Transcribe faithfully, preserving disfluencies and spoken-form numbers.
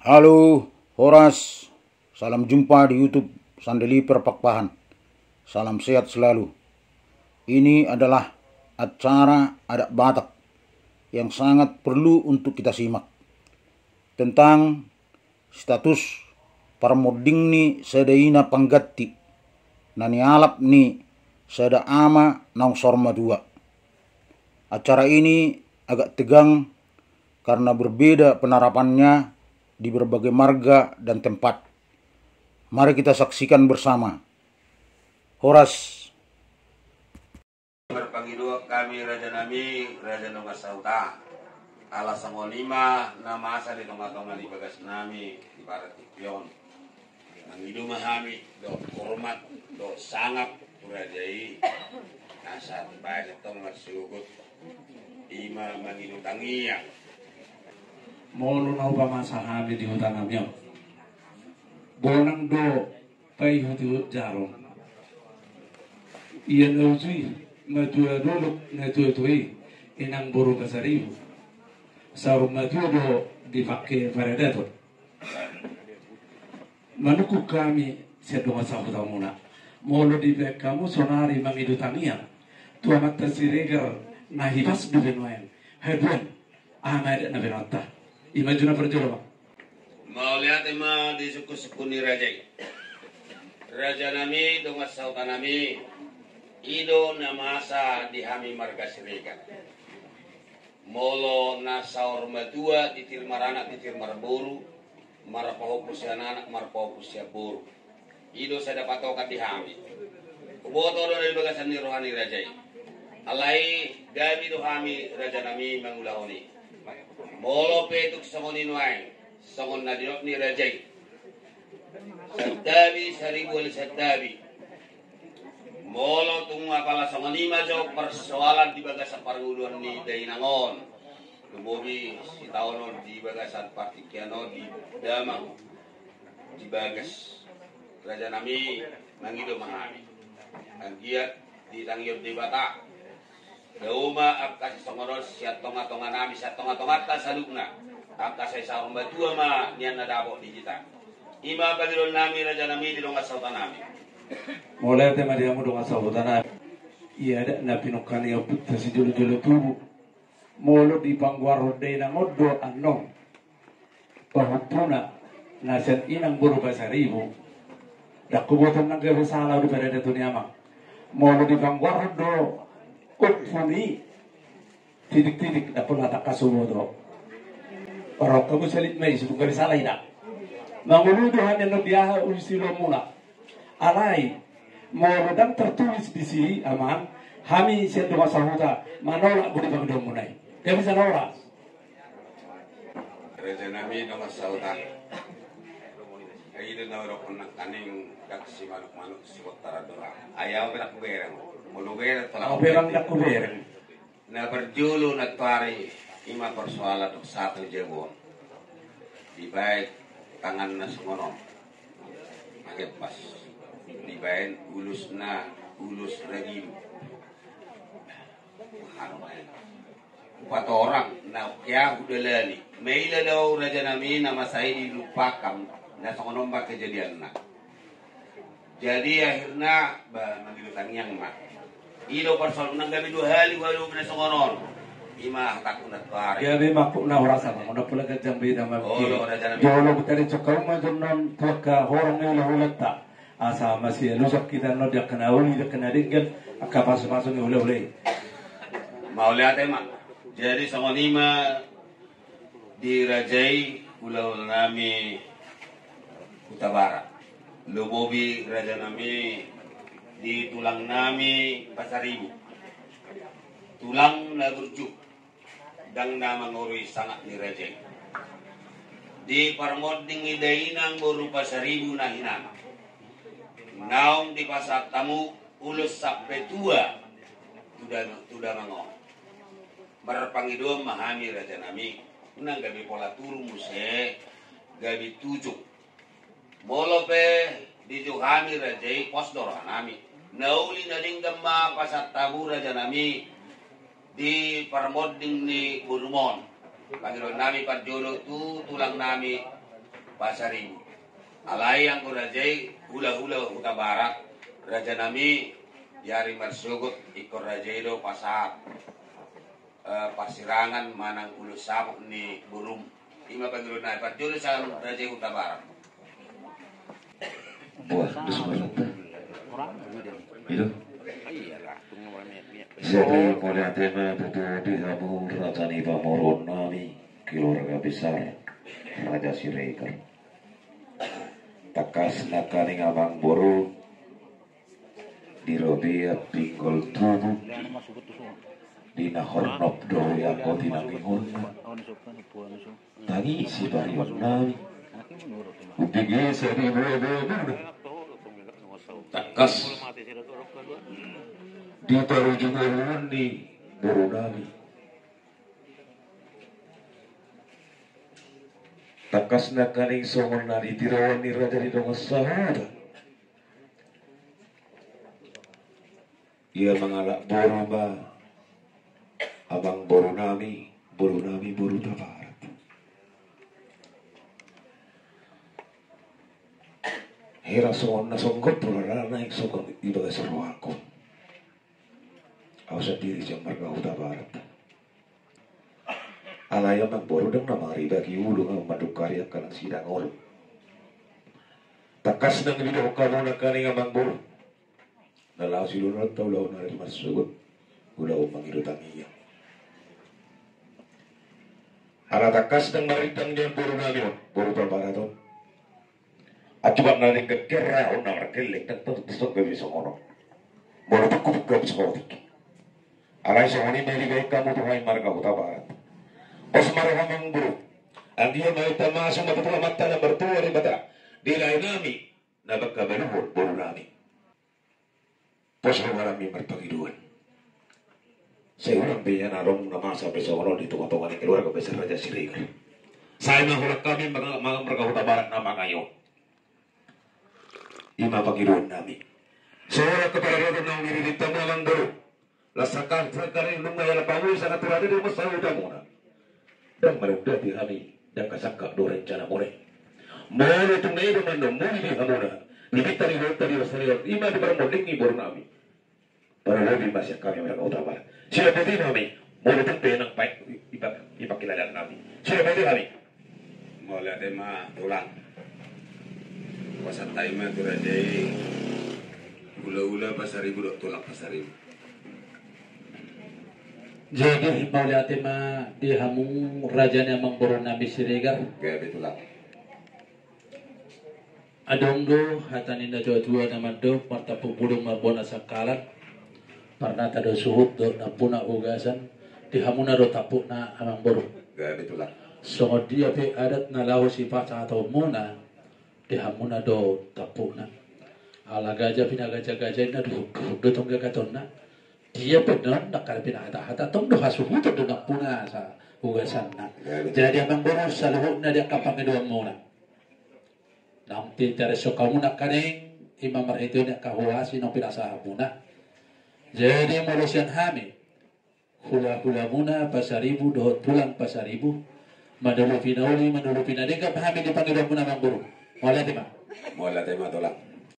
Halo, horas. Salam jumpa di YouTube Sandeliper Pakpahan. Salam sehat selalu. Ini adalah acara adat Batak yang sangat perlu untuk kita simak, tentang status parmonding ni sada ina pangganti na nialap ni sada ama naung saur matua. Acara ini agak tegang karena berbeda penerapannya di berbagai marga dan tempat. Mari kita saksikan bersama. Horas. Marpangidoan hami, rajanami, raja dongan sahuta. Ala songon i ma na masa di tongatonga ni bagasnami di partingkian on. Mangido ma hami dohot hormat dohot sangap tu raja i, asa dibaen tong marsogot. I ma mangido tangiang. Molo na hupamasa hami di hutanami on, bonang do paihutihut jarom. Ia na uju i matua dolok na tuatua i, inang boru Pasaribu, saur matua do dipangke paradaton. Manungkun hami sian dongan sahutamuna, molo dibaen hamu sonari mangido tangiang tu Amanta Siregar na hipas dope nuaeng, haduan, aha ma adat na binoanta. I ma jolo na parjolo, Amang. Mauliate ma di sungkunsungkun ni raja i. Rajanami, dongan sahutanami, i do na masa di hami marga Siregar. Molo na saur matua, titir maranak, titir marboru, marpahompu sian anak, marpahompu sian boru, i do sada patokan di hami. Huboto do na di bagasan ni roha ni raja i. Alai gabe do hami, rajanami, mangulahon i. Molo pe tung songon i nuaeng, songon na nidok ni raja i, santabi saribu wali santabi. Molo tung apala songon i ma jo persoalan di bagasan parngoluan ni dainang on, lumobi sitaonon di bagasan partingkian on di damang di bagas, rajanami, mangido ma hami. Anggiat ditangihon Debata, dao ma angka sisongon on sian tongatonganami, sian tongatonganta saluhutna. Angka sai saur matua ma nian na dapot di hita. I ma pangidoannami, rajanami, di dongan sahutanami. Mauliate ma di hamu, dongan sahutanami. Ia adat na pinungka ni ompunta sijolojolo tubu. Molo dipanggoarhon dainang on do annon pahompuna na sian inang boru Pasaribu, ndang huboto nang gabe sala di paradaton i, Amang. Molo dipanggoarhon do ompu ni Titiktitik, ndang pola tangkas huboto. Parroha hamu salit ma i, sibuk gabe sala i da. Mangolu do hami annon di aha, ulos ni ulaonmuna. Alai molo ndang tertulis disi, Amang, hami sian dongan sahuta manolak do di pangidoanmuna i. Gabe sala, horas. Rajanami, dongan sahuta. Ai i do na hudokhon nangkaning, ndang simanukmanuk sibontar do ra. Ai au pe ndang hubereng. Molo hubereng, tolak. Au pe, Amang, ndang hubereng. Na parjolo nantoari, i ma persoalan dohot sahat tu jabu on. Dibaen tangan na songon on, magempas. Dibaen ulos na, ulos ragilu. Hanu ma i. Hupatorang, na oke, ahu dalani. Maila do au, rajanami, na masa i dilupakan, na songon on ma kejadianna. Jadi akhirna, ba, mangido tangiang ma. I do persoalan, unang gabe dua hali huadopi na songon on. I ma hatangku nantoari. Gabe ma, horas, Amang. Unang pola ganjang beda ma. Olo, rajanami. Jolo hutaringot hamu ma annon tu angka horong ni hulahulanta. Asa masialusan hita annon di angka na uli, di angka na denggan, angka pasupasu ni hulahula i. Mauliate ma. Jadi songon i ma di raja i, hulahulanami Hutabarat. Lumobi, rajanami, di tulangnami Pasaribu. Tulang na burju, ndang na mangorui sangap ni raja i. Di parmonding ni dainang boru Pasaribu na hinan, naung dipasahat hamu ulos sampe tua tu da-, tu damang on. Marpangidoan ma hami, rajanami, unang gabe pola turun muse, gabe tujung. Molo pe dijou hami raja i, pos do rohanami. Na uli na denggan ma pasahat hamu, rajanami, di parmonding ni borumon. Pangidoannami parjolo tu tulangnami Pasaribu. Alai anggo raja i hulahula Hutabarat, raja nami, di ari marsogot ingkon raja i do pasahat parsirangan manang ulos saput ni borum. Ima pangidoan nai, parjolo sian raja i Hutabarat. Buah dus marata. Ido. Jadi mauliate ma tutu di hamu raja ni pamoruon nami, keluarga besar Raja Siregar. Tangkas nangkaning amangboru, di robean pinggol tubu, di na hornop do i anggo tinangihonna. Tangisi parion nami. Umbege sari dua dua dua. Tangkas di parujung uruan ni boru nami. Tangkas nangkaning songon na di tiroan ni raja di dongan sahuta. Ia mangalap boru ma amangboru nami, boru nami boru Hutabarat. Hera songon na songgop pola rana yang songgop i bagas rohangku. Au sandiri sian marga Hutabarat. Alai amangboru, ndang na maribaki ulu nga mandungkari angka na sidang on. Tangkas nang didohon hamu nangkaning amangboru, na laho silunonta ulaon ari marsogot, ulaon mangido tangiang. Ala tangkas nang marindang nian boru nami on, boru Hutabarat on. Aturan na denggan kerra on na margelleng, ndang tong songgop i songon on. Molo tung hubungkam songon i. Alai songon i ma dibaen hamu tu hami marga Hutabarat. Pos ma roham amangboru. Anggiat ma hita masuk ma tu Amanta na martua Debata, di lae nami na mangkabaluhon boru nami. Pos roha nami marpangidoan. Sai hurang be ia na adong na masa pe songon on di tongatonga ni keluarga besar Raja Siregar. Sai ma holan hami marga Hutabarat na mangayo. Ima pangidoan nami. Songon kepala roda naung diririt hamu amangboru. Las sangkap sangkap ni nunga ia lapangui sangat turade di masa udamuna. Ndang manundati hami, ndang kasangkap do rencana muna i. Molo tung na i do mandomuni di hamuna, di bintang ni bintang di masa ni ima di parmonding ni boru nami. Parolobi ma sian hami marga Hutabarat. Sidapoti ma hami, molo tung pe nang paik ipakilala nami. Sidapoti hami. Mauliate ma tulang. Pasahat hami ma tu raja i. Hulahula Pasaribu dohot tulang Pasaribu. Jadi mauliate ma di hamu raja ni amangboru nami Siregar. Adong do hata ni natuatua na mandok, martampuk bulung ma bona sangkalan. Parnata do suhut dohot nampuna ugasan, di hamuna do tampukna amangboru. Songon dia pe adat na laho sipasahatonmuna, di hamuna do tampukna. Ala gaja pinagajagaja inna, duhutduhut do tong gagatonna. Dia pe non nangkana pinahatahata, tong do hasuhuton do nampuna asa ugasanna. Jadi amangboru, saluhutna di angka pangidoanmuna. Naung tintarison hamu nangkaning, ima marhite ni angka huasi naung pinasahatmuna. Jadi molo sian hami, hulahulamuna Pasaribu dohot tulang Pasaribu, manulupi na uli, manulupi na denggan hami di pangidoanmuna amangboru. Mauliate ma. Mauliate ma tulang.